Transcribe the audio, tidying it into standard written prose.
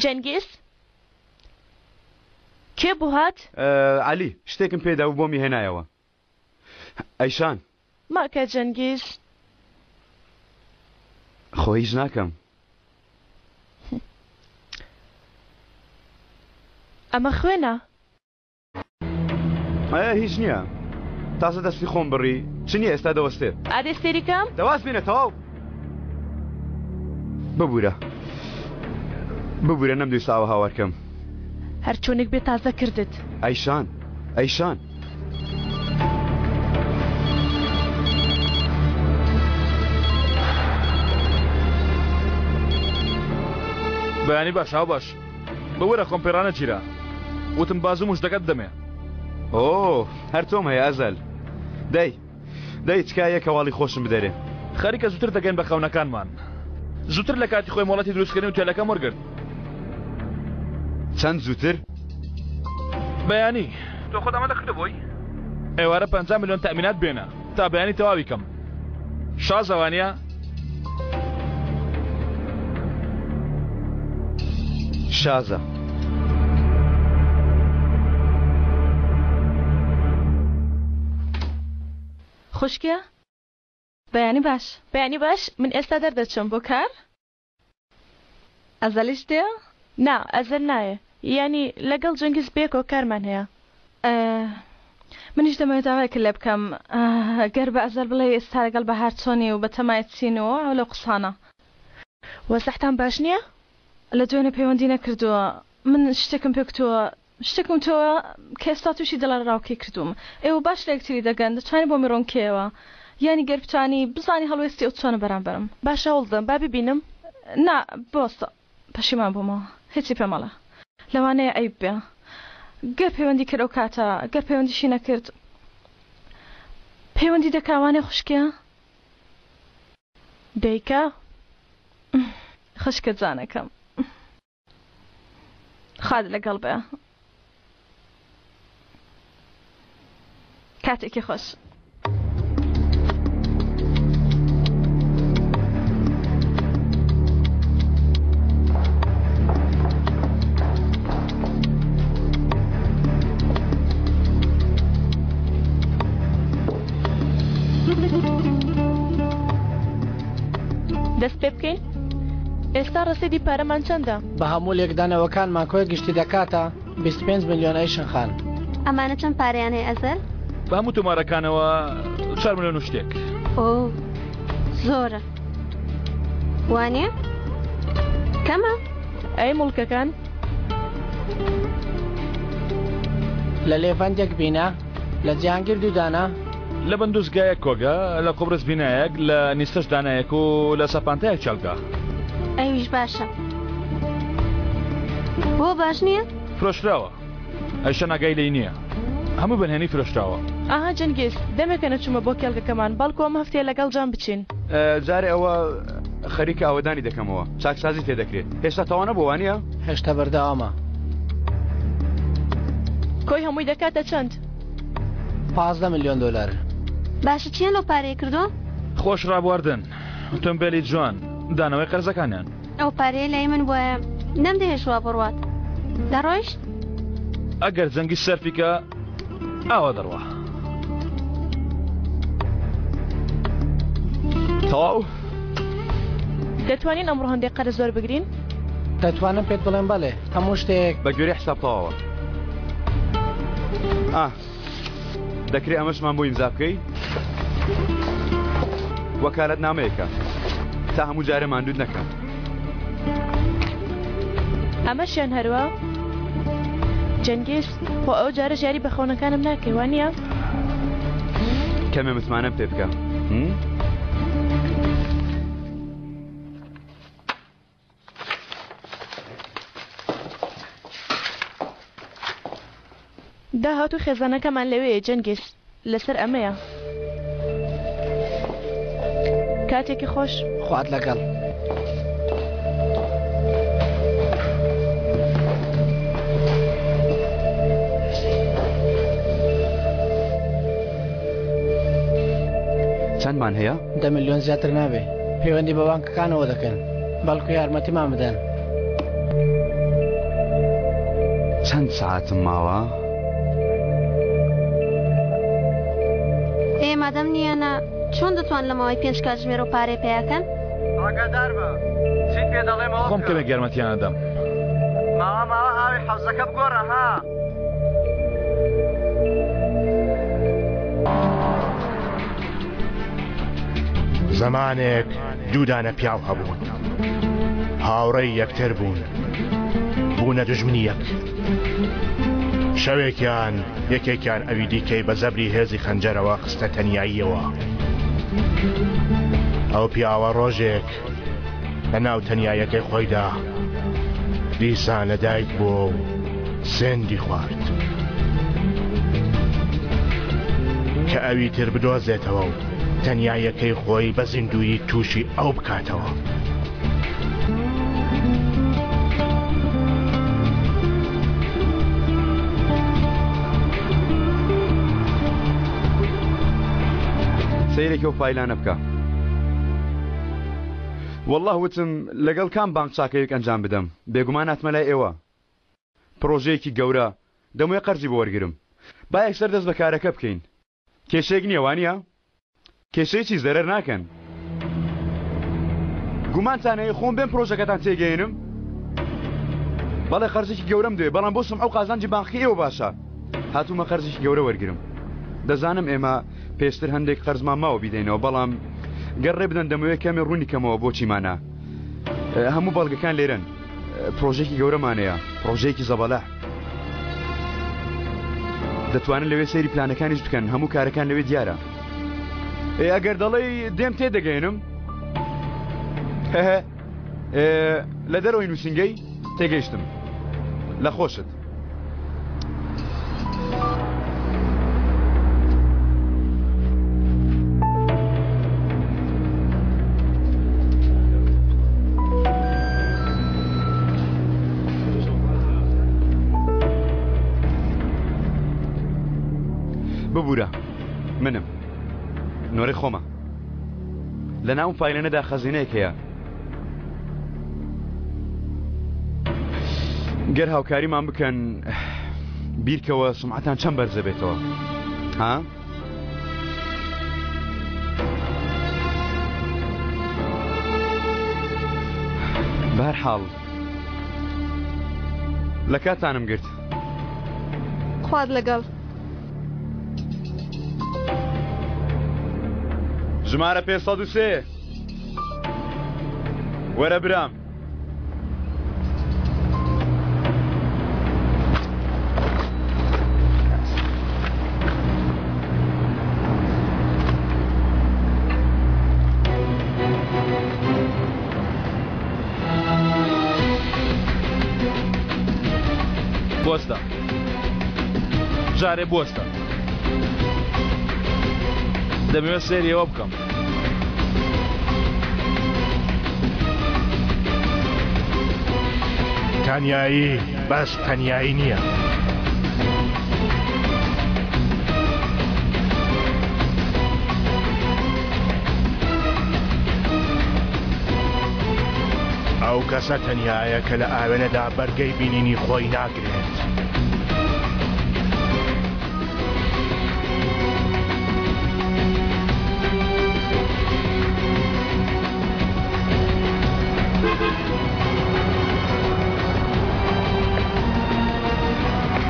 جەنگیز؟ کێ بوو هات؟ عەلی، شتێکم پێ دا و بۆمی هێنایەوە. ئەیشان. مەکە جەنگیز. خۆ هیچ ناکەم. ئەمە خوێنە. ئەە هیچ نییە تازە دەستی خۆم بڕی چ نییە ئێستا دەوەستێ. ئادەی سەیری کەم. دە واز بێنە تەواو. ببورە ببورە نەمدویست ئاوا هاوار کەم. هەرچۆنێک بێ تازە کردت. ئەیشان ئەیشان. بەیانی باش هاو باش. بوەرە خۆم پێ ڕانەگیرا وتم بازوو مژدەکەت بدەمێ. ئۆ هەر تۆم هەیە ئەزەل. دەی دەی تکایە کەواڵی خۆشم بدەرێ. خەریکە زووتر دەگەین بە خەونەکانمان. زووتر لە کاتی خۆی مۆڵەتی دروستکردنی ئوتێلەکەم وەرگرت. چەند زووتر؟ بەیانی. تۆ خۆت ئامادە کردبووی؟ ئێوارە 50 ملیۆن تەئمینات بێنە تا بەیانی تەواوی کەم. شازە وانیە؟ شازە. خوشکێ بەیانی باش. بەیانی باش من ئێستا دەردەچم. بۆ کار؟ ئەزەلیش دێ؟ نا ئەزەل نایێ یانی لەگەڵ جەنگیز بەیەکەوە کارمان هەیە. منیش دەمەوێت داوایەکت لێ بکەم گەر بە ئەزەل بڵێی ئێستا لەگەڵ بەهار چۆنی و بەتەمای چین و لەو قسانە. وەزعتان باش نییە؟ لە دوێنێ پەیوەندی نەکردووە من شتێکم پێ کوتووە شتێکم وتووە کە ئێستا تووشی دڵەڕاوکێ کردووم ئێوە باش لە یەکتری دەگەن دەتوانی بۆمی ڕوون کەیەوە یانی گەر بتوانی بزانی هەڵوێستی ئەو چۆنە بەرامبەرم. باشە هەوڵدەم با ببینم. نا بوەستە پەشیمان بوومەوە هیچی پێ مەڵێ لەوانەیە عەیب بێ گەر پەیوەندی کرد ئەو کاتە گەر پەیوەندیشی نەکرد پەیوەندی دەکا وانیە خوشکێ؟ دەیکا خوشکە جانەکەم خوات لەگەڵ بێ کاتێکی خۆش. دەست پێ بکەین ئێستا ڕەسیدی پارەمان چەندە؟ بە هەموو لێکدانەوەکانمان کۆی گشتی دەکاتە 25 ملیۆن ئەیشن خان. ئەمانە چەند پارەیان هەیە ئەزەل؟ بە هەموو تۆمارەکانەوە چوار ملیۆن و شتێک. ئۆ زۆرە وانیە؟ کەمە؟ ئەی موڵکەکان؟ لە لێڤەند یەک بینا، لە جیهانگیر دوو دانە. لە بەندوز گایەک کۆگە، لە قوبرس بینایەک، لە نیستەش دانایەک و لە سەپانتایەک کێڵگە. ئەویش باشە. بۆ باش نییە؟ فرۆشراوە. ئەیشان ئاگای لێی نییە. هەموو بەنهێنی فرۆشراوە. ئاها جەنگیز، دەمێکە نەچوومە بۆ کێڵگەکەمان، بەڵکو ئەم هەفتەیە لەگەڵ جان بچین. جارێ ئەوە خەریکە ئاوەدانی دەکەمەوە، چاکسازی تێ دەکرێ. هێشتا تەواو نەبووە وانییە؟ هێشتا بەردەوامە. کۆی هەمووی دەکاتە چەند؟ 15 ملیۆن دۆلار. باشە چیان لەو پارەیە کردووە؟ خۆش ڕابواردن، ئۆتۆمبێلی جوان، دانەوەی قەرزەکانیان. ئەو پارەیە لای من بوایە نەمدەهێشت وا بڕوات. دەڕۆیشت؟ ئەگەر جەنگیز سەرفی کە ئاوا دەڕوا. تەواو؟ دەتوانین ئەمڕۆ هەندێک قەرز وەربگرین؟ دەتوانم پێت بڵێم بەڵێ، هەموو شتێک. بە گوێرەی حساب تەواوە. ئا دەکرێ ئەمەشمان بۆ ئیمزا بکەی؟ وەکالەتنامەیەکە تا هەموو جارێ ماندووت نەکەم. ئەمەشیان هەروا؟ جەنگیز، خۆ ئەو جارەش یاری بە خەونەکانم ناکەی وانییە؟ کەمێ متمانەم پێ بکە. داهاتوو خێزانەکەمان لەوێیە جەنگیز لەسەر ئەمەیە. کاتێکی خۆش. خوات لەگەڵ. چەندمان هەیە؟ دە ملیۆن زیاتر نابێ. پەیوەندی بە بانکەکانەوە دەکەن بەڵکو یارمەتیمان بدەن. چەند سەعاتم ماوە؟ ئێ مادەم نییەنە چۆن دەتوان لە ماوەی پێنج کاتژمێر و پارەی پەیاکەن؟ ئاگادار بە چیت پێ دەڵێم ئەوە خۆم کەمێک یارمەتیان ئەدەم. ماوە ماوە ئاوی حەوزەکە بگۆڕە ها. زەمانێک دوو دانە پیاو هەبوون هاوڕێی یەکتر بوون بوونە دژمنی یەک شەوێکیان یەکێکیان ئەوی دیکەی بە زەبری هێزی خەنجەرەوە خستە تەنیاییەوە ئەو پیاوە ڕۆژێک لە ناو تەنیایەکەی خۆیدا دیسان لەدایک بووە و سێندی خوارد کە ئەوی تر بدۆزێتەوە و تەنیایەکەی خۆی بە زیندوویی تووشی ئەو بکاتەوە. سەیرێکی ئەو فایلانە بکە. واللە وتم لەگەڵ کام بانک چاکەیەک ئەنجام بدەم بێگومان هاتمە لای ئێوە پڕۆژەیەکی گەورە دەمەوێ قەرزی بۆ وەرگرم با یەکسەر دەست بە کارەکە بکەین کێشەیەک نییە وانییە؟ کێشەی چی زەرەر ناکەن گومانتان هەیە خۆم بێم پرۆژەکەتان تێگەێنم بەڵێ قەرزێکی گەورەم دوێ بەڵام بۆ سمعە و قازانجی بانقی ئێوە باشە هاتوومە قەرزێکی گەورە وەرگرم دەزانم ئێمە پێشتر هەندێک قەرزمان ماوە بیدەینەوە بەڵام گەر ڕێ بدەن دەمەوێت کەمێ ڕوونی کەمەوە بۆچیمانە هەموو بەڵگەکان لێرەن پرۆژێکی گەورەمانەیە پرۆژەیەکی زەبەلاح دەتوانن لەوێ سەیری پلانەکانیش بکەن هەموو کارەکان لەوێ دیارە ئێ ئەگەر دەڵێی دێم تێدەگەێنم لە دەرەوەی نووسنگەی تێگەیشتم لە خۆشت. ببوورە منم نۆرەی خۆمە لە ناو فایلەنەدا خەزینەیەک هەیە گەر هاوکاریمان بکەن بیرکەوە سمعەتان چەند بەرزە بێتەوە ها؟ بەهەرحاڵ لە کاتانم گرت. خوات لەگەڵ. ژمارە 503 وەرە برام. بوەستە جارێ بوەستە دەمەوێت سەیری ئەوە بکەم. تەنیایی بەس تەنیایی نییە. ئەو کەسە تەنیایە کە لە ئاوێنەدا بەرگەی بینینی خۆی ناگرێت.